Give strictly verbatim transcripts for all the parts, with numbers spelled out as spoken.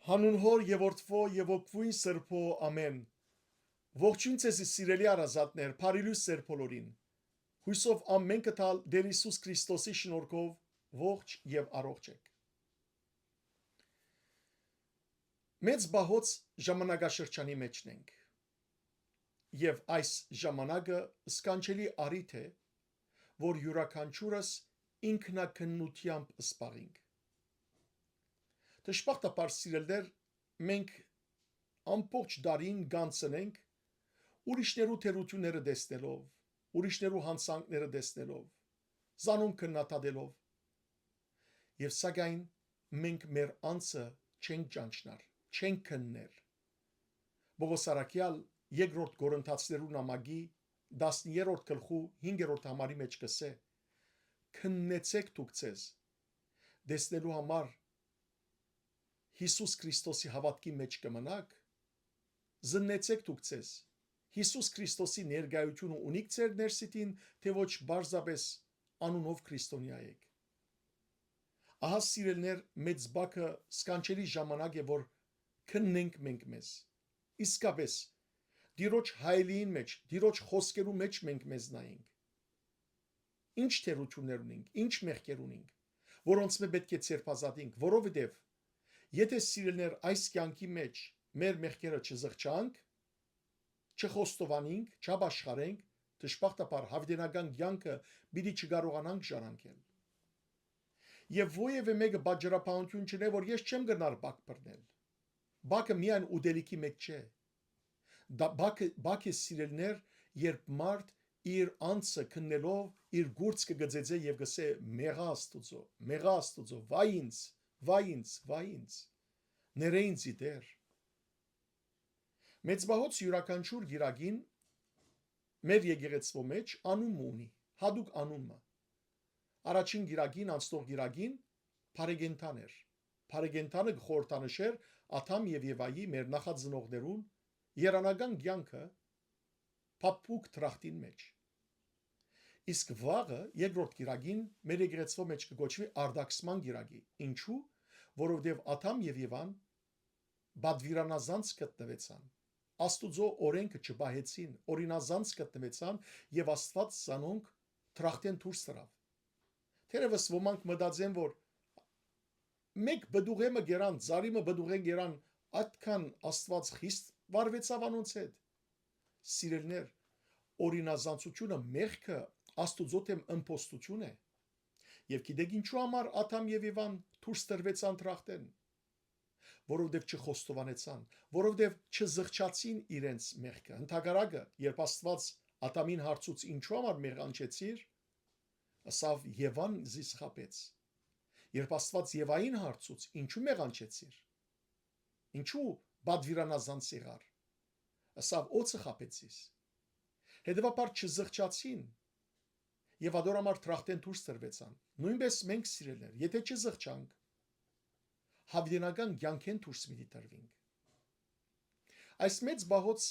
Հանուն Հօր եւ Որդւոյ եւ Հոգւոյն Սրբոյ, ամէն։ Ողջոյն ձեզի, սիրելի հարազատներ, բարի լոյս ձեր բոլորին։ Յուսով ամէնքը տալ Տէր Յիսուս Քրիստոսի շնորհքով ողջ եւ առողջ էք։ Մեծ պահոց ժամանակաշրջանի մէջն ենք։ Եւ այս ժամանակը սքանչելի առիթ է, որ իւրաքանչիւրս ինքնակննութեամբ զբաղենք։ Դժբախտաբար, սիրելներ, մենք ամբողջ տարին կանցնենք ուրիշներու թերութիւնները տեսնելով, ուրիշներու յանցանքները տեսնելով, զանոնք քննադատելով։ Եւ սակայն մենք մեր անձը չենք ճանչնար, չենք քններ։ Պողոս առաքեալ երկրորդ Կորինթացիներու նամակի տասներորդ գլխու հինգերորդ համարի մէջ կ'ըսէ. «Քննեցէք դուք ձեզ, տեսնելու համար Յիսուս Քրիստոսի հաւատքի մէջ կը մնաք, զննեցէք դուք ձեզ։ Յիսուս Քրիստոսի ներկայութիւնը ունիք ձեր ներսիդին, թէ ոչ պարզապէս անունով քրիստոնեայ էք»։ Ահա, սիրելներ, մեծ բակը սքանչելի ժամանակ է, որ քննենք մենք մեզ։ Իսկապէս, Տիրոջ հայելիին մէջ, Տիրոջ խօսքերու մէջ մենք մեզ նայենք։ Ինչ թերութիւններ ունինք, ինչ մեղքեր ունինք, որոնցմէ պէտք է ձերբազատինք, որովհետեւ եթե, սիրելներ, այս կեանքի մէջ մեր մեղքերը չզղջանք, չխոստովանինք, չապաշխարենք, դժբախտաբար, յաւիտենական կեանքը պիտի չկարողանանք ժառանգել։ Եւ ոեւէ մէկը պատճառաբանութիւն չունի, որ ես չեմ կրնար բակ բռնել։ Բակը միայն ուտելիքի մէջ չէ։ Դա բակը, բակ է, սիրելներ, երբ մարդ իր անձը քննելով, իր կուրծքը կը ծեծէ եւ կ'ըսէ. «Մեղա Աստուծոյ, մեղա Աստուծոյ, վայ ինձ, վայ ինձ, վայ ինձ, ներէ ինձի, Տէր»։ Մեծ պահոց իւրաքանչիւր կիրակին մեր եկեղեցւոյ մէջ անուն մը ունի, յատուկ անուն մը։ Առաջին կիրակին, անցնող կիրակին բարեկենդան էր։ Բարեկենդանը կը խորհրդանշէր Ադամ եւ Եվայի, մեր նախածնողներուն, երանական կեանքը փափուկ դրախտին մէջ։ Իսկ վաղը, երկրորդ կիրակին, մեր եկեղեցւոյ մէջ կը կոչուի արտաքսման կիրակի։ Ինչու՞։ Որովհետեւ Ադամ եւ Եվան պատուիրանազանց գտնուեցան, Աստուծոյ օրէնքը չպահեցին, օրինազանց գտնուեցան եւ Աստուած զանոնք դրախտէն դուրս ըրաւ։ Թերեւս ոմանք մտածեն, որ մէկ պտուղէ մը կերան, ծառի մը պտուղէն կերան, այդքան Աստուած խիստ վարուեցաւ անոնց հետ։ Սիրելներ, օրինազանցութիւնը, մեղքը Աստուծոյ դէմ ըմբոստութիւն է։ Եւ գիտեք ինչու համար Ադամ եւ Եվան դուրս տրուեցան դրախտէն։ Որովհետեւ չխոստովանեցան, որովհետեւ չզղջացին իրենց մեղքը։ Ընդհակառակը, երբ Աստուած Ադամին հարցուց. «Ինչու համար մեղանչեցիր»։ Ըսաւ. «Եվան զիս խաբեց»։ Երբ Աստուած Եվային հարցուց. «Ինչու մեղանչեցիր, ինչու պատուիրանազանց եղար»։ Ըսաւ. «Օձը խաբեց զիս»։ Հետեւաբար չզղջացին եւ ատոր համար դրախտէն դուրս տրուեցան։ Նոյնպէս մենք, սիրելներ, եթե չզղջանք, յաւիտենական կեանքէն դուրս պիտի տրուինք։ Այս մեծ պահոց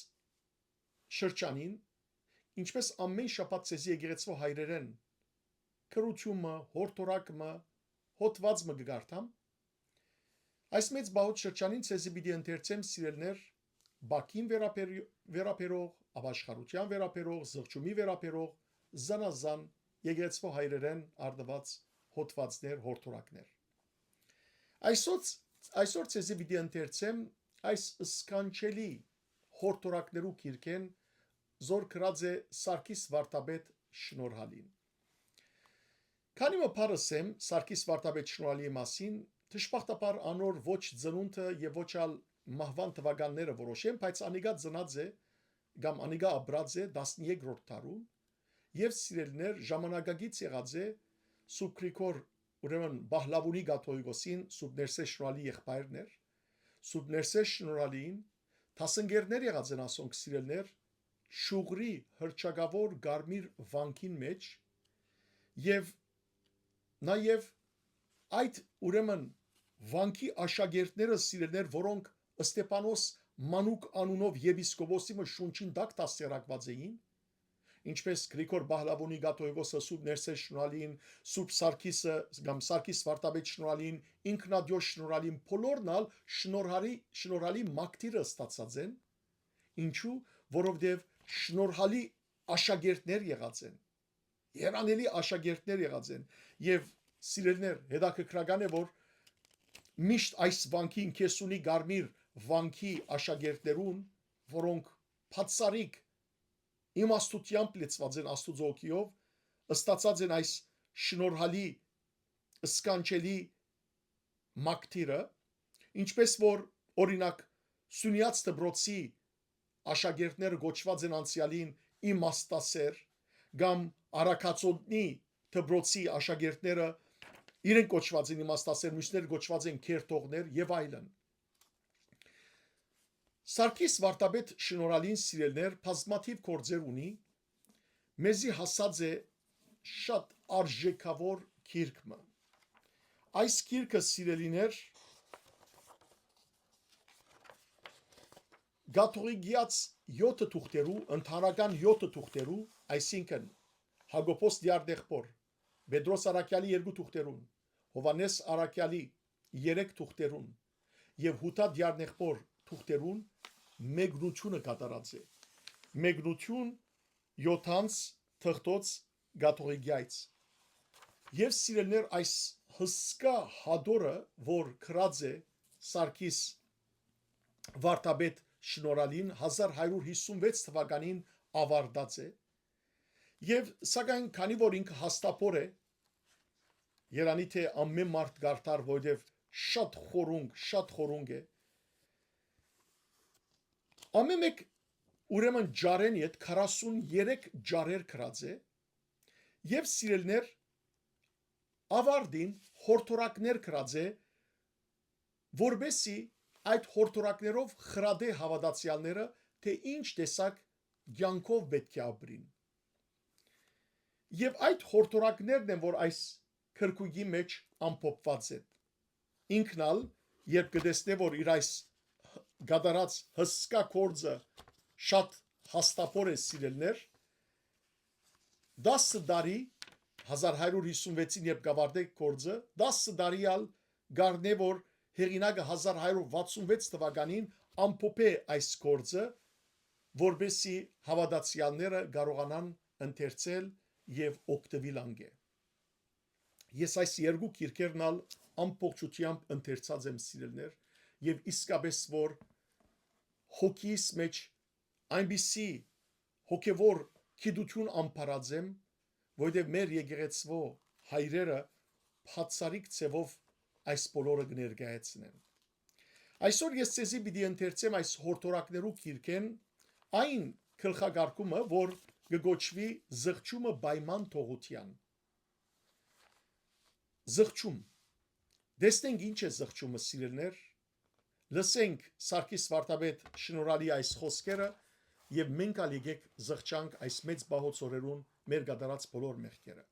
շրջանին, ինչպես ամէն շաբաթ ձեզի եկեղեցւոյ հայրերէն գրութիւն մը, յորդորակ մը, հոդուած մը կը կարդամ, այս մեծ պահոց շրջանին ձեզի պիտի ընթերցեմ, սիրելներ, բակին վերաբերի-, վերաբերող, ապաշխարութեան վերաբերող, զղջումի վերաբերող, զանազան եկեղեցւոյ հայրերէն առնուած հոդուածներ, յորդորակներ։ Այսօր, այսօր ձեզի պիտի ընթերցեմ այս սքանչելի յորդորակներու գիրքէն, զոր գրած է Սարգիս Վարդապետ Շնորհալին։ Քանի մը բառ ըսեմ Սարգիս Վարդապետ Շնորհալիի մասին, դժբախտաբար անոր ոչ ծնունդը եւ ոչ ալ մահուան թուականները որոշեմ, բայց անիկա ծնած է կամ անիկա ապրած է տասներկրորդ դարուն եւ, սիրելիներ, ժամանակակից եղած է Սուրբ Գրիգոր, ուրեմն Բահլաւունի կաթողիկոսին, Սուրբ Ներսէ Շնորհալի եղբայրն էր, Սուրբ Ներսէ Շնորհալին դասընկերներ եղած են ասոնք, սիրելիներ, Շուղրի հռչակաւոր կարմիր վանքին մէջ եւ նաեւ այդ, ուրեմն, վանքի աշակերտները, սիրելիներ, որոնք Ստեփանոս Մանուկ անունով եպիսկոպոսի մը շունչին տակ դաստիարակուած էին, ինչպէս Գրիգոր Բահլաւոնի կաթողիկոսը, Սուրբ Ներսէս Շնորհալին, Սուրբ Սարգիսը կամ Սարգիս Վարդապետ Շնորհալին, Ինքնատիոս Շնորհալին, բոլորն ալ շնորհալի, շնորհալի մակդիրը ստացած են։ Ինչու՞, որովհետեւ շնորհալի աշակերտներ եղած են, երանելի աշակերտներ եղած են։ Եւ սիրելիներ, հետաքրքրական է, որ միշտ այս վանքին, Քեսունի Կարմիր վանքի աշակերտներուն, որոնք բացառիկ իմաստութեամբ լեցուած են Աստուծոյ օգիով, ստացած են այս շնորհալի, սքանչելի մակդիրը, ինչպես որ, օրինակ, Սունյաց դպրոցի աշակերտները կոչուած են անցեալին իմաստասեր, կամ Արագածոտնի դպրոցի աշակերտները իրենք կոչուած են իմաստասեր, մյուսները կոչուած են քերթողներ եւ այլն։ Սարգիս Վարդապետ Շնորհալին, սիրելիներ, բազմաթիւ գործեր ունի, մեզի հասած է շատ արժեքաւոր գիրք մը։ Այս գիրքը, սիրելիներ, կաթողիկեաց եօթը թուղթերու, ընդհանրական եօթը թուղթերու, այսինքն՝ Յակոբոս Տիարդեղբոր, Պետրոս Առաքեալի երկու թուղթերուն, Յովհաննէս Առաքեալի երեք թուղթերուն եւ Յուդա Տիարդեղբոր թուղթերուն մեկնութիւնը կատարած է։ Մեկնութիւն եօթանց թղթոց կաթողիկեայց։ Եւ, սիրելիներ, այս հսկայ հատորը, որ գրած է Սարգիս Վարդապետ Շնորհալին, հազար հարիւր հիսուն վեց թուականին աւարտած է։ Եւ, սակայն, քանի որ ինքը հաստափոր է, երանի թէ ամէն մարդ կարդար, որովհետեւ շատ խորունկ, շատ խորունկ է, ամէն մէկ, ուրեմն, ջարեն յետ քառասուն երեք ջարեր գրած է եւ, սիրելիներ, աւարտին յորդորակներ գրած է, որպեսզի այդ յորդորակներով խրատէ հաւատացեալները, թէ ինչ տեսակ կեանքով պէտք է ապրին։ Եւ այդ յորդորակներն են, որ այս քրքուկի մէջ ամփոփուած են։ Ինքն ալ, երբ կը տեսնէ, որ իր այս կատարած հսկայ գործը շատ հաստափոր է, սիրելիներ, դասը տարի, հազար հարիւր հիսուն վեցին երբ կ'աւարտէ գործը, դասը տարի ալ կ'առնէ, որ հեղինակը հազար հարիւր վաթսուն վեց թուականին ամփոփէ այս գործը, որպեսզի հաւատացեալները կարողանան ընթերցել եւ օգտուիլ անկէ։ Ես այս երկու գիրքերն ալ ամբողջութեամբ ընթերցած եմ, սիրելիներ, եւ իսկապէս որ հոգիս մէջ այնպիսի հոգեվոր գիտութիւն ամբարած եմ, որովհետեւ մեր եկեղեցւոյ հայրերը բացառիկ ձեւով այս բոլորը կը ներկայացնեն։ Այսօր ես ձեզի պիտի ընթերցեմ այս յորդորակներու գիրքէն այն գլխակարգումը, որ կը կոչուի «Զղջումը պայման թողութեան»։ Զղջում։ Տեսնենք ինչ է զղջումը, սիրելիներ։ Լսենք Սարգիս Վարդապետ Շնորհալի այս խօսքերը եւ մենք ալ եկեք զղջանք այս մեծ պահոց օրերուն մեր կատարած բոլոր մեղքերը։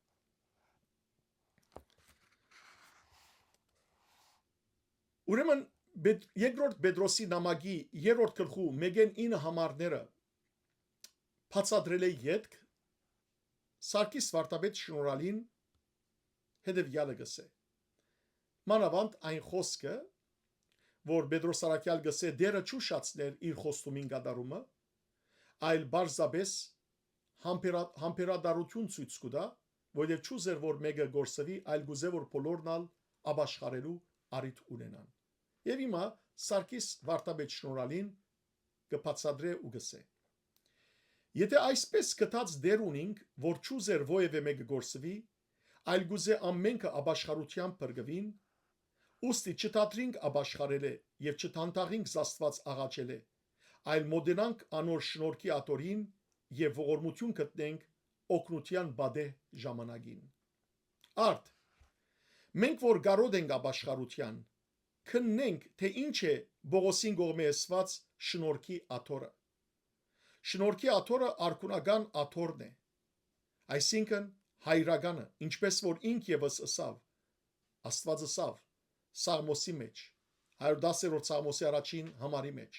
Ուրեմն, Պետ-, երկրորդ Պետրոսի նամակի երրորդ գլխու մէկէն ինը համարները բացատրելէ ետք, Սարգիս Վարդապետ Շնորհալին հետեւեալը կ'ըսէ։ Մանաւանդ այն խօսքը, որ Պետրոս Առաքեալ կ'ըսէ, Տէրը չ'ուշացներ իր խոստումին կատարումը, այլ պարզապէս համբերա-, համբերատարութիւն ցոյց կու տայ, որովհետեւ չ'ուզեր որ մէկը կորսուի, այլ կ'ուզէ որ բոլորն ալ ապաշխարելու առիթ ունենան։ Եւ հիմա Սարգիս Վարդապետ Շնորհալին կը բացատրէ ու կ'ըսէ. Եթէ այսպէս գթած Տէր ունինք, որ չ'ուզեր որեւէ մէկը կորսուի, այլ կ'ուզէ ամէնքը ապաշխարութեան փրկուին, ուստի չդադրինք ապաշխարելէ եւ չդանդաղինք զաստուած աղաչելէ, այլ մօտենանք անոր շնորհքի աթոռին եւ ողորմութիւն գտնենք օգնութեան պատեհ ժամանակին։ Արդ, մենք որ կարօտ ենք ապաշխարութեան, քննենք, թէ ինչ է Պողոսին կողմէ ըսուած շնորհքի աթոռը։ Շնորհքի աթոռը արքունական աթոռն է, այսինքն՝ հայրականը, ինչպէս որ ինք եւս ըսաւ, Աստուած ըսաւ Սաղմոսի մէջ, հարիւր տասերորդ Սաղմոսի առաջին համարի մէջ.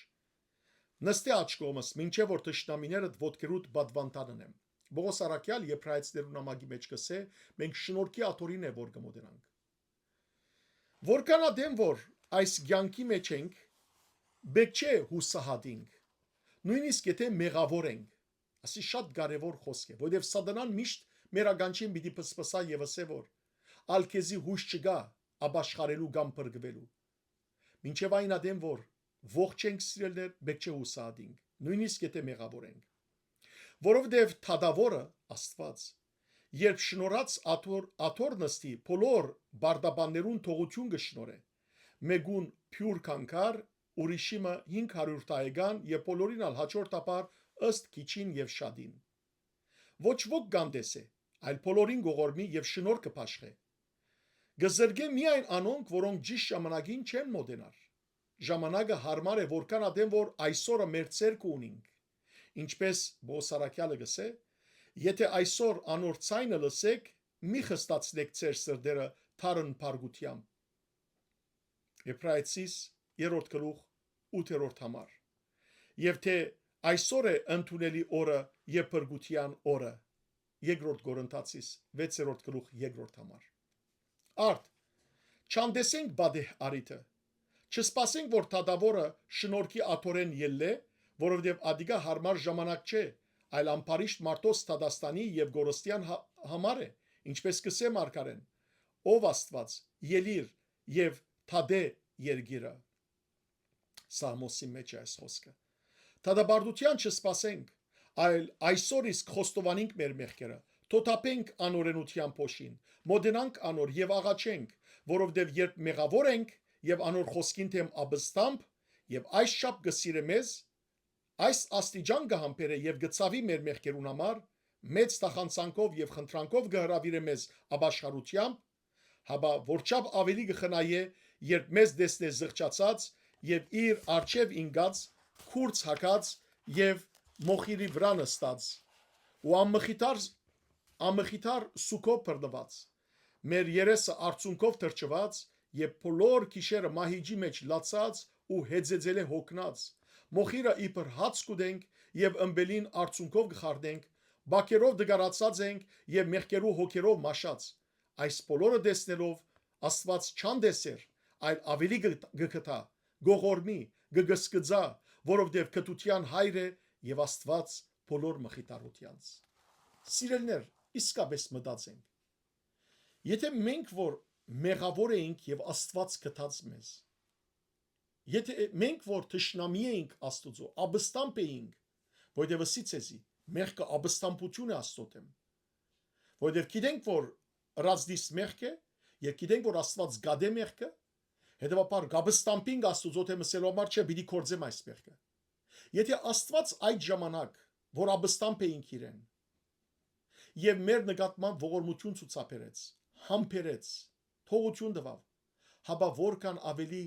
«Նստէ աջ կողմս, մինչեւ որ թշնամիներդ ոտքերուդ պատուանդան ընեմ»։ Պողոս առաքեալ Եբրայեցիներուն նամակի մէջ կ'ըսէ, մենք շնորհքի աթոռին է որ կը մոտենանք։ Որքան ատեն որ այս կեանքի մէջ ենք, պէտք չէ յուսահատինք, նոյնիսկ եթէ մեղաւոր ենք։ Ասի շատ կարեւոր խօսք է, որովհետեւ Սատանան միշտ մեր ականջին պիտի փսփսայ եւ ըսէ որ «Ալ քեզի յոյս չկայ ապաշխարելու կամ փրկուելու»։ Մինչեւ այն ատեն որ ողջ ենք, սիրելիներ, պէտք չէ յուսահատինք, նոյնիսկ եթէ մեղաւոր ենք։ Որովհետեւ դատաւորը՝ Աստուած, երբ շնորհած աթոռ, աթոռ նստի, բոլոր բարդաբաններուն թողութիւն կը շնորհէ։ Մէկուն բիւր քանքար, ուրիշի մը հինգ հարիւր դահեկան եւ բոլորին ալ յաջորդաբար ըստ քիչին եւ շատին։ Ոչ ոք կ'անտեսէ, այլ բոլորին կ'ողորմի եւ շնորհ կը բաշխէ։ Կը զրկէ միայն անոնք, որոնք ճիշդ ժամանակին չեն մոտենար։ Ժամանակը յարմար է, որքան ատեն որ այսօրը մեր ձեռքը ունինք։ Ինչպէս Պողոս առաքեալը կ'ըսէ, «Եթէ այսօր անոր ձայնը լսէք, մի խստացնէք ձեր սրտերը թարն փառքութեամբ»։ Եբրայեցիս երրորդ գլուխ, ութերորդ համար։ Եվ թէ այսօր է ընդունելի օրը եւ փրկութեան օրը։ Երկրորդ Կորինթացիս վեցերորդ գլուխ, երկրորդ համար։ Արդ, չանտեսենք պատեհ առիթը, չսպասենք որ դատաւորը շնորհքի աթոռէն ելլէ, որովհետեւ ատիկա յարմար ժամանակ չէ, այլ ամբարիշտ մարդոց դատաստանի եւ կորստեան հա-, համար է, ինչպէս կ'ըսէ մարգարէն. «Ով Աստուած, ելիր եւ թատէ երկիրը»։ Սաղմոսի մէջ է այս խօսքը։ Դատապարտութեան չսպասենք, այլ այսօր իսկ խոստովանենք մեր մեղքերը, թոթափենք անօրենութեան փոշին, մոտենանք անոր եւ աղաչենք, որովհետեւ երբ մեղաւոր ենք եւ անոր խօսքին դէմ ապստամբ, եւ այսչափ կը սիրէ մեզ, այս աստիճան կը համբերէ եւ կը ցաւի մեր մեղքերուն համար, մեծ թախանցանքով եւ խնդրանքով կը հրաւիրէ մեզ ապաշխարութեամբ, հապա որչափ աւելի կը խնայէ, երբ մեզ տեսնէ զղջացած եւ իր առջեւ ինկած, քուրձ հագած եւ մոխիրի վրայ նստած ու անմխիթար, անմխիթար սուգով բռնուած, մեր երեսը արցունքով թրջուած եւ բոլոր գիշերը մահիճի մէջ լացած ու հեծեծելէ յոգնած, մոխիրը իբր հաց կ'ուտենք եւ ըմպելին արցունքով կը խառնենք, բակերով դգարացած ենք եւ մեղքերու հոգերով մաշած։ Այս բոլորը տեսնելով՝ Աստուած չանտեսեր, այլ աւելի կը, կը գթայ, կ'ողորմի, կը կսկծայ, որովհետեւ գթութեան հայր է եւ Աստուած բոլոր մխիթարութեանց։ Սիրելիներ, իսկապէս մտածենք։ Եթէ մենք որ մեղաւոր էինք եւ Աստուած գթաց մեզ, եթէ մենք որ թշնամի էինք Աստուծոյ, ապստամբ էինք, որովհետեւ ըսի ձեզի, մեղքը ապստամբութիւն է Աստծո դէմ, որովհետեւ գիտենք որ ըրածնիս մեղք է, եւ գիտենք որ Աստուած կատէ մեղքը, հետեւաբար կապստամբինք Աստուծոյ դէմ ըսելու համար, չէ, պիտի գործեմ այս մեղքը։ Եթէ Աստուած այդ ժամանակ, որ ապստամբ էինք իրեն, եւ մեր նկատմամբ ողորմութիւն ցուցաբերեց, համբերեց, թողութիւն տուաւ, հապա որքան աւելի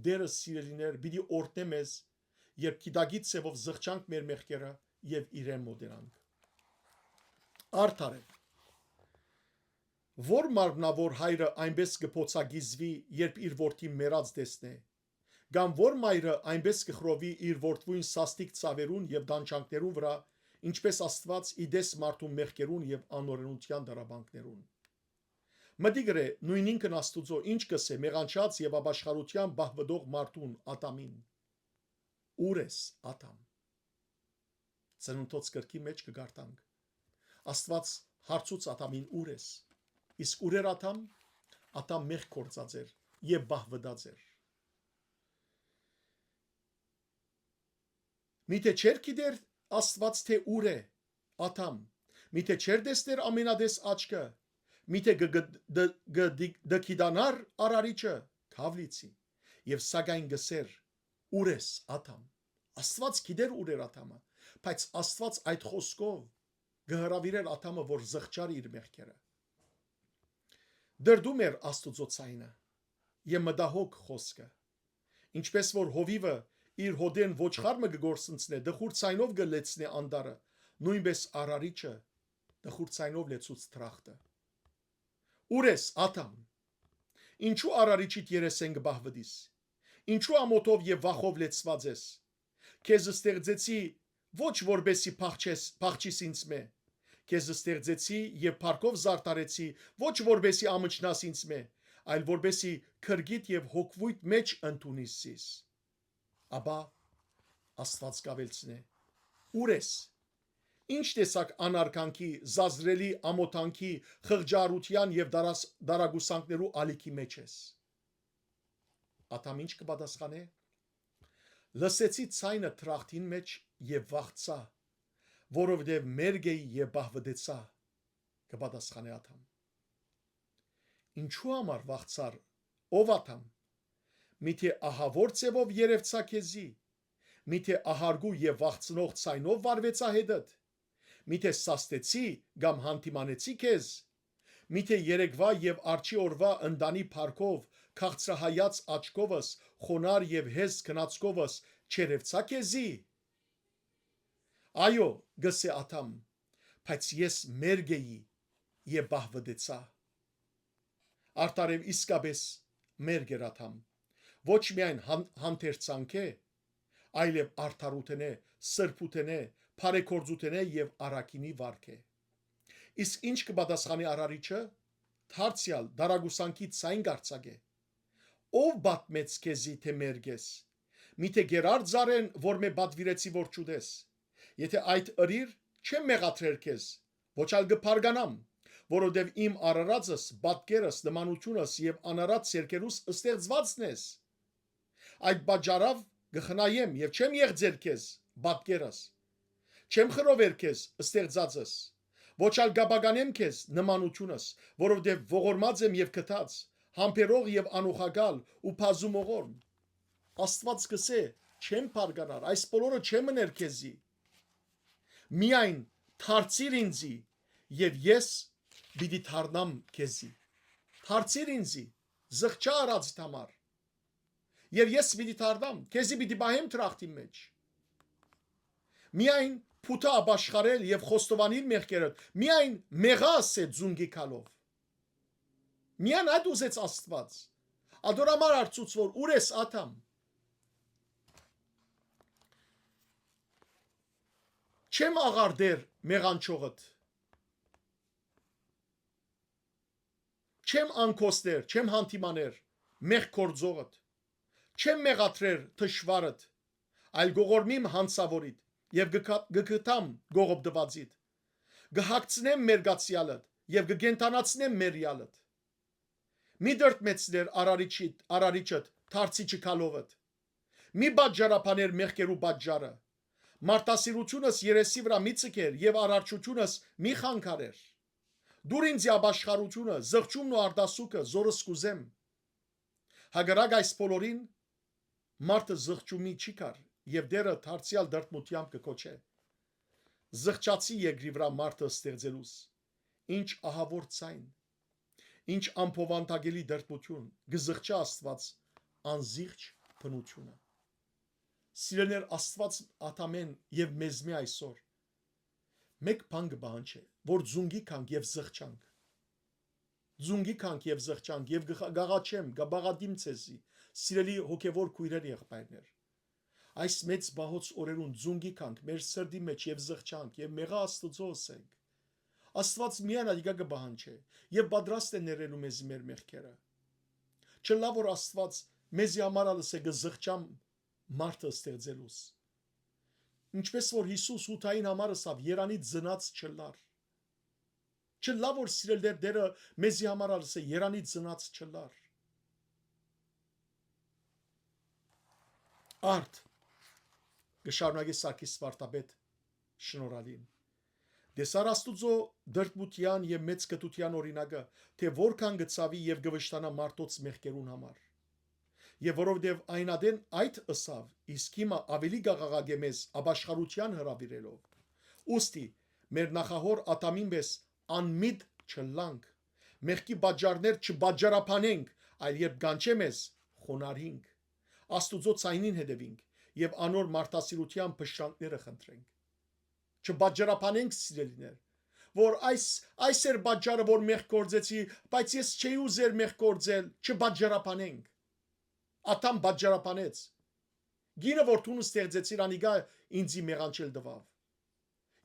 Տէրը, սիրելիներ, պիտի օրհնէ մեզ, երբ գիտակից ձեւով զղջանք մեր մեղքերը եւ իրեն մոտենանք։ Արդար է։ Ո՞ր մարմնաւոր հայրը այնպէս կը փոցակիզուի, երբ իր որդին մեռած տեսնէ, կամ ո՞ր մայրը այնպէս կը խռովի իր որդւոյն սաստիկ ցաւերուն եւ տանջանքներուն վրայ, ինչպէս Աստուած ի տես մարդուն մեղքերուն եւ անօրենութեան տառապանքներուն։ Մտիկ ըրէ, նոյնինքն Աստուծոյ ինչ կ'ըսէ մեղանչած եւ ապաշխարութեան պահուըտող մարդուն՝ Ադամին. «Ո՞ւր ես, Ադամ»։ Ծննդոց գրքի մէջ կը կարդանք. Աստուած հարցուց Ադամին. «Ո՞ւր ես»։ Իսկ ո՞ւր էր Ադամ։ Ադամ մեղք գործած էր եւ պահուըտած էր։ Միթէ չէ՞ր գիտեր Աստուած թէ ո՞ւր է Ադամ։ Միթէ չէ՞ր տեսներ Ամենատես աչքը։ Միթէ կը, կը, դ-, կը, դի-, դգիտանար Արարիչը, քաւ լիցի։ Եւ սակայն կ'ըսէր. «Ո՞ւր ես, Ադամ»։ Աստուած գիտեր ո՞ւր էր Ադամը, բայց Աստուած այդ խօսքով կը հրաւիրէր Ադամը, որ զղջար իր մեղքերը։ Դրդում էր Աստուծոյ ցայնը եւ մտահոգ խօսքը։ Ինչպէս որ հովիւը իր հօտէն ոչխար մը կը կորսնցնէ, տխուր ցայնով կը լեցնէ անտառը, նոյնպէս Արարիչը տխուր ցայնով լեցուց դրախտը։ «Ո՞ւր ես, Ադամ։ Ինչո՞ւ Արարիչիդ երեսէն կը պահուտիս։ Ինչո՞ւ ամօթով եւ վախով լեցուած ես։ Քեզ ստեղծեցի ոչ որպեսզի փախչես, փախչիս ինձմէ։ քեզ ստեղծեցի եւ փառքով զարդարեցի, ոչ որպեսզի ամչնաս ինձմէ, այլ որպեսզի կրկիտ եւ հոգւոյթ մէջ ընդունիս զիս»։ Ապա Աստուած կ'աւելցնէ. «Ո՞ւր ես։ Ի՞նչ տեսակ անարգանքի, զազրելի ամօթանքի, խղճարութեան եւ դարաս-, դարակուսանքներու ալիքի մէջ ես»։ Ադամ ի՞նչ կը պատասխանէ։ «Լսեցի ձայնը դրախտին մէջ եւ վախցայ, որովհետեւ մերկ էի եւ պահուըտեցայ», կը պատասխանէ Ադամ։ «Ինչու համար վախցար, ով Ադամ։ Միթէ ահա որ ձեւով երեւցայ քեզի։ Միթէ ահարգու եւ վախցնող ձայնով վարուեցայ հետդ։ Միթէ սաստեցի կամ յանդիմանեցի քեզ։ Միթէ երեկվայ եւ արջի օրուայ ընտանի փառքով, քաղցրահայաց աչքովս, խոնար եւ հեզ քնածքովս չերեւցայ քեզի»։ «Այո, կ'ըսէ Ադամ, բայց ես մերկ էի եւ պահուըտեցայ»։ Արդարեւ իսկապէս մերկ էր Ադամ, ոչ միայն հան-, հանդերձանքէ, այլեւ արդարութենէ, սրբութենէ, բարեգործութենէ եւ առաքինի վարքէ։ Իսկ ի՞նչ կը պատասխանի Արարիչը։ Դարձեալ դարակուսանքի ձայն կ'արձակէ. «Ո՞վ պատմեց քեզի թէ մերկ ես։ Միթէ կերար ծառէն, որ մէ պատուիրեցի որ չուտես։ Եթէ այդ ըրիր, չեմ մեղադրեր քեզ, ոչ ալ կը բարգանամ, որովհետեւ իմ արարածս, պատկերս, նմանությունս եւ անարած ձեռքերուս ստեղծուածն ես։ Այդ պատճառաւ կը խնայեմ եւ չեմ եղծեր քեզ, պատկերս։ Չեմ խռովեր քեզ, ստեղծածս։ Ոչ ալ կ'ապականեմ քեզ, նմանությունս, որովհետեւ ողորմած եմ եւ գթած, համբերող եւ անուխակալ ու բազում ողորմ»։ Աստուած կ'ըսէ. «Չեմ բարգանար, այս բոլորը չեմ ըներ քեզի։ Միայն դարձիր ինձի եւ ես պիտի դառնամ քեզի։ Դարձիր ինձի, զղջա առածդ համար։ Եւ ես պիտի դառնամ, քեզի պիտի պահեմ դրախտին մէջ։ Միայն փութա ապաշխարել եւ խոստովանիլ մեղքերդ, միայն մեղա ասե ձունկի քալով»։ Միայն այդ ուզեց Աստուած։ Ատոր համար հարցուց որ՝ «Ո՞ւր ես, Ադամ»։ «Չեմ աղարդեր մեղանչողդ, չեմ անկոսներ, չեմ հանդիմաներ մեղք գործողդ, չեմ մեղադրեր թշուառդ, այլ կ'ողորմիմ յանցաւորիդ եւ կը գ-, կը գթամ կողոպտուածիդ, կը հագցնեմ մերկացեալդ եւ կը կենդանացնեմ մեռեալդ։ Մի դրդմեցներ Արարիչիդ, Արարիչդ դարձի չգալովդ։ Մի պատճառաբաներ մեղքերու պատճառը։ Մարդասիրությունս երեսի վրայ մի ձգեր եւ արարչությունս մի խանգարեր։ Դուր ինձի ապաշխարությունը, զղջումն ու արտասուքը, զորս կ'ուզեմ։ Հակառակ այս բոլորին, մարդը զղջումի չի կար եւ Տէրը դարձեալ դրդմութեամբ կը կոչէ. «Զղջացի երկրի վրայ մարդը ստեղծելուս։ Ինչ ահաւոր ձայն, ինչ անբովանդակելի դրդմութիւն կը զղջայ Աստուած անզիղջ բնութիւնը»։ Սիրելիներ, Աստուած Ադամէն եւ մեզմէ այսօր մէկ բան կը պահանջէ, որ զունկի գանք եւ զղջանք։ Զունկի գանք եւ զղջանք եւ կը խ-, կ'աղաչեմ, կ'աղաչեմ ձեզի, սիրելի հոգեւոր քոյրեր, եղբայրներ։ Այս մեծ պահոց օրերուն զունկի գանք մեր սրտի մէջ եւ զղջանք եւ մեղա Աստուծոյ ըսենք։ Աստուած միայն ատիկա կը պահանջէ եւ պատրաստ է ներելու մեզի մեր մեղքերը։ Չըլլայ որ Աստուած մեզի համար ալ ըսէ կը զղջամ մարդը ստեղծելուս։ Ինչպես որ Յիսուս Յուդային համար ըսաւ. «Երանի ծնած չըլլար»։ Չըլլայ որ սիրել Տեր Տերը մեզի համար ալ ըսէ. «Երանի ծնած չըլլար»։ Արդ, կը շարունակէ Սարգիս Վարդապետ շնորհալին։ Տեսար Աստուծոյ դրդմութեան եւ մեծ կտութեան օրինակը, թէ որքան կը ցաւի եւ կը վշտանայ մարդոց մեղքերուն համար։ Եւ որովհետեւ այն ատեն այդ ըսաւ, իսկ հիմա աւելի կ'աղաղակէ մեզ ապաշխարութեան հրաւիրելով։ Ուստի, մեր նախահոր Ադամին պէս անմիտ չըլլանք, մեղքի պատճառներ չպատճառաբանենք, այլ երբ կանչէ մեզ, խոնարհինք, Աստուծոյ ձայնին հետեւինք եւ անոր մարդասիրութեան փշրանքները խնդրենք։ Չպատճառաբանենք, սիրելիներ, որ այս, այս էր պատճառը, որ մեղք գործեցի, բայց ես չէի ուզեր մեղք գործել, չպատճառաբանենք։ Ադամ պատճառաբանեց։ Գինը, որ դուն ստեղծեցիր, անիկա ինձի մեղանչել տուաւ։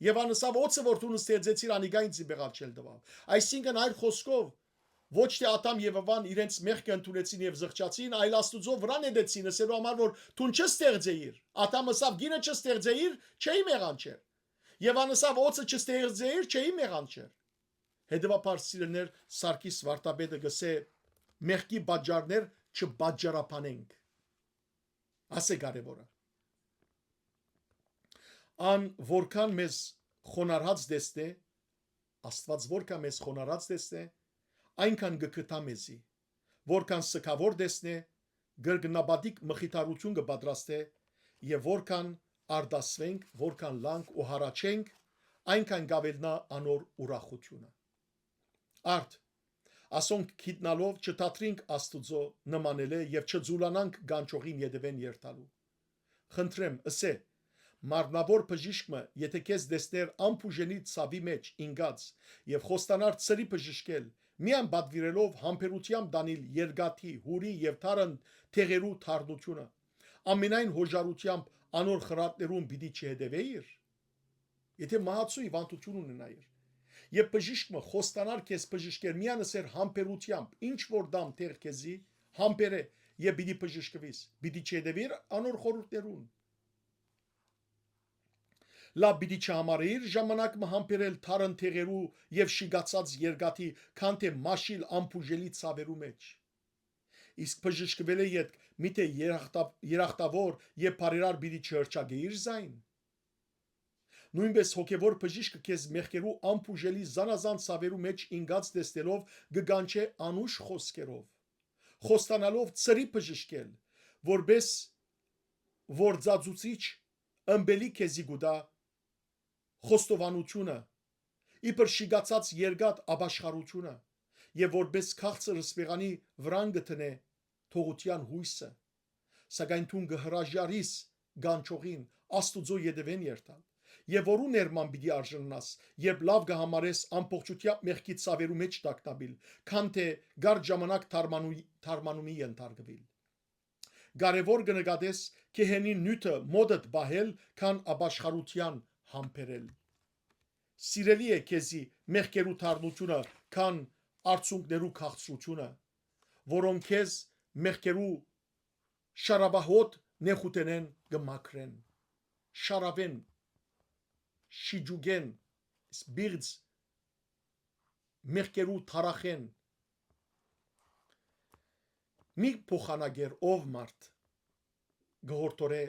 Եւ ան ըսաւ. «Օձը որ դուն ստեղծեցիր, անիկա ինծի մեղանչել տուաւ»։ Այսինքն, այլ խօսքով, ոչ թէ Ադամ եւ Էվան իրենց մեղքը ընդունեցին եւ զղջացին, այլ Աստուծոյ վրայ նետեցին, ըսելու համար որ դուն չստեղծեիր։ Ադամ ըսաւ. «Գինը չստեղծեիր, չէի մեղանչեր»։ Եվան ըսաւ. «Օձը չստեղծեիր, չէի մեղանչեր»։ Հետեւաբար, սիրելիներ, Սարգիս Վարդապետը կ'ըսէ. «Մեղքի պատճառներ չպատճառաբանենք»։ Ասէ կարեւորը։ Ան որքան մեզ խոնարհած տեսնէ, Աստուած որքան մեզ խոնարհած տեսնէ, այնքան կը գթայ մեզի, որքան սգաւոր տեսնէ, կրկնապատիկ մխիթարութիւն կը պատրաստէ, եւ որքան արտասուենք, որքան լանք ու հառաչենք, այնքան կ'աւելնայ անոր ուրախութիւնը։ Արդ, ասոնք գիտնալով չդադրինք Աստուծոյ նմանելէ եւ չձուլանանք կանչողին ետեւէն երթալու։ Խնդրեմ, ըսէ, մարմնաւոր բժիշկ մը, եթէ քեզ տեսներ անբուժելի ցաւի մէջ ինկած եւ խոստանար ցրի բժշկել, միայն պատուիրելով համբերութեամբ տանիլ երկաթի, յուրի եւ թարն դեղերու թարնութիւնը, ամենայն յոժարութեամբ անոր խրատներուն պիտի չհետեւէիր։ Եթէ մահացու հիւանդութիւն ունենայիր, եւ բժիշկ մը խոստանար քեզ բժշկել, միայն ըսեր համբերութեամբ, ինչ որ տամ տեղ քեզի, համբերէ եւ պիտի բժշկուիս, պիտի չհետեւիր անոր խորհուրդներուն։ Լաւ պիտի չհամարեիր ժամանակ մը համբերել թարն դեղերու եւ շիկացած երկաթի, քան թէ մաշիլ անբուժելի ցաւերու մէջ։ Իսկ բժշկուելէ ետք միթէ երախտա-, երախտաւոր եւ բարերար պիտի չհրճակեիր զայն։ Նոյնպէս հոգեւոր բժիշկը քեզ մեղքերու անբուժելի զանազան ցաւերու մէջ ինկած տեսնելով կը կանչէ անուշ խօսքերով, խոստանալով ցրի բժշկել, որպէս որ ծածուցիչ ըմպելի քեզի կու տայ խոստովանութիւնը, իբր շիկացած երկաթ ապաշխարութիւնը, եւ որպէս քաղցր սպեղանի վրան կը դնէ թողութեան յոյսը, սակայն դուն կը հրաժարիս կանչողին Աստուծոյ ետեւէն երթալ, եւ որու ներման պիտի արժանանաս, երբ լաւ կը համարես ամբողջութեամբ մեղքի ցաւերու մէջ տագնապիլ, քան թէ կարճ ժամանակ թարմանու-, թարմանումի ենթարկուիլ։ Կարեւոր կը նկատես գեհենի նիւթը մօտդ պահել, քան ապաշխարութեան համբերել։ Սիրելի է քեզի մեղքերու թարնութիւնը, քան արցունքներու քաղցրութիւնը, որոնք քեզ մեղքերու շարաւահոտ նեխութենէն կը մաքրեն, շարաւեն, շիճուկեն, սպիղծ մեղքերու թարախէն։ Մի փոխանակեր, ով մարդ, կը յորդորէ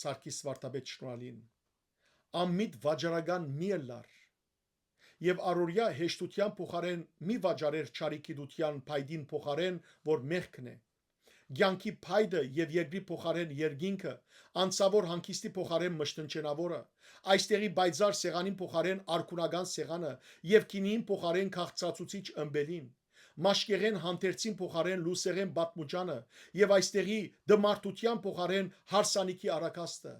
Սարգիս Վարդապետ Շնորհալին, անմիտ վաճառական մի ըլլար եւ առօրեայ հեշտութեան փոխարէն մի վաճառեր չարի գիտութեան փայտին փոխարէն, որ մեղքն է, կեանքի փայտը եւ երկրի փոխարէն երկինքը, անցաւոր հանգիստի փոխարէն մշտնջենաւորը, այստեղի պայծառ սեղանին փոխարէն արքունական սեղանը եւ գինիին փոխարէն քաղցրացուցիչ ըմպելին, մաշկեղէն հանդերձին փոխարէն լուսեղէն պատմուճանը եւ այստեղի դմարտութեան փոխարէն հարսանիքի արագաստը։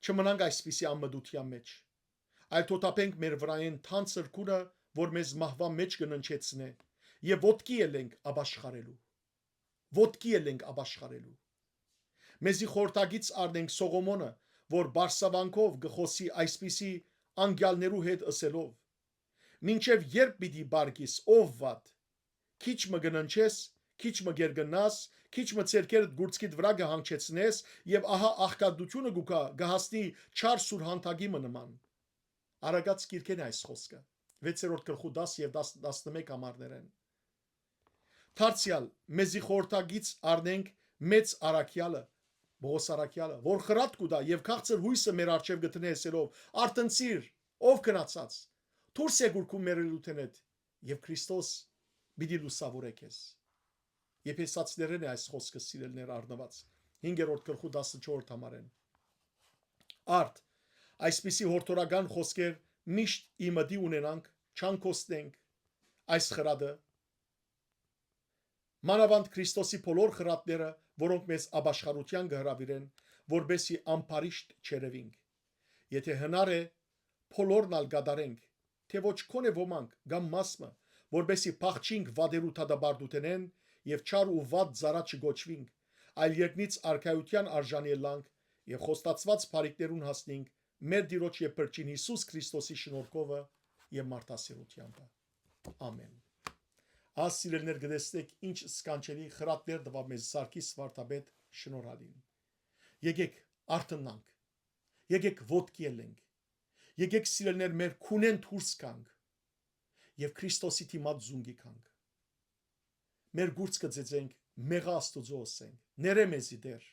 Չմնանք այսպիսի անմտութեան մէջ, այլ թօթափենք մեր վրայէն թանձր քունը, որ մեզ մահուան մէջ կը ննջեցնէ, եւ ոտքի ելենք ապաշխարելու։ Ոտքի ելենք ապաշխարելու։ Մեզի խորհրդակից առնենք Սողոմոնը, որ բարսաւանքով կը խօսի այսպիսի անկեալներու հետ ըսելով. «Մինչեւ ե՞րբ պիտի պառկիս, ով վատ։ Քիչ մը կը ննջես, քիչ մը կ'երկննաս, քիչ մը ձեռքերդ գուրցքիդ վրայ կը հանգչեցնես, եւ ահա աղքատութիւնը կու գայ, կը հասնի չար սուրհանդակի մը նման»։ Արագած կիրքէն է այս խօսքը, վեցերորդ գլխու դաս եւ տաս, տասնմէկ համարներէն։ Դարձեալ, մեզի խորհրդակից առնենք մեծ առաքեալը, Պողոս առաքեալը, որ խրատ կու տայ եւ քաղցր յոյսը մեր առջեւ կը դնէ ըսելով. «Արթնցիր, ով քնացած, դուրս եկուր քու մեռելութենէդ, եւ Քրիստոս պիտի լուսաւորէ քեզ»։ Եփեսացիներէն է այս խօսքը, սիրելիներ, առնուած, հինգերորդ գլխու տասնչորսերորդ համարէն։ Արդ, այսպիսի յորդորական խօսքեր միշտ ի մտի ունենանք, չանքոստենք այս խրատը, մանաւանդ Քրիստոսի բոլոր խրատները, որոնք մեզ ապաշխարութեան կը հրաւիրեն, որպեսզի ամբարիշտ չերեւինք։ Եթէ հնար է, բոլորն ալ կատարենք, թէ ոչ քոնէ ոմանք կամ մաս մը, որպեսզի փախչինք վատերու դատապարտութենէն եւ չար ու վատ ծառայ չկոչուինք, այլ երկնից արքայութեան արժանի ըլլանք եւ խոստացուած բարիքներուն հասնինք մեր Տիրոջ եւ Փրկին Յիսուս Քրիստոսի շնորհքովը եւ մարդասիրութեամբը։ Ամէն։ Ահա, սիրելիներ, կը տեսնէք, ինչ սքանչելի խրատներ տուաւ մեզ Սարգիս վարդապետ շնորհալին։ Եկեք, արթնանք, եկեք, ոտքի ելենք, եկեք, սիրելիներ, մեր քունէն դուրս գանք եւ Քրիստոսի դիմաց զունգի գանք։ Մեր կուրծքը ծեծենք, մեղա Աստուծոյ ըսենք. «Ներէ մեզի, Տէր,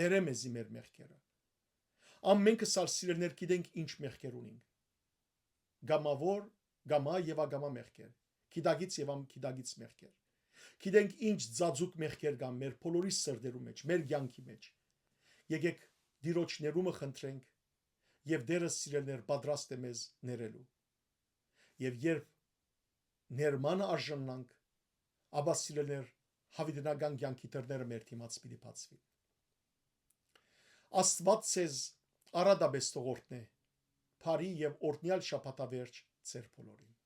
ներէ մեզի մեր մեղքերը»։ Ամենքս ալ, սիրելիներ, գիտենք ինչ մեղքեր ունենք։ Կամաւոր, կամայ եւ ակամայ մեղքեր, գիտակից եւ անգիտակից մեղքեր։ Գիտենք ինչ ծածուկ մեղքեր կան մեր բոլորի սրտերու մեջ, մեր կեանքի մեջ։ Եկեք Տիրոջ ներումը խնդրենք, եւ Տէրը, սիրելիներ, պատրաստ է մեզ ներելու։ Եւ երբ ներմանը արժանանք, ապա, սիրելիներ, յաւիտենական կեանքի դռները մեր դիմաց պիտի բացուին։ Աստուած ձեզ առատապէս թող օրհնէ, բարի եւ օրհնեալ շաբաթավերջ ձեր բոլորին։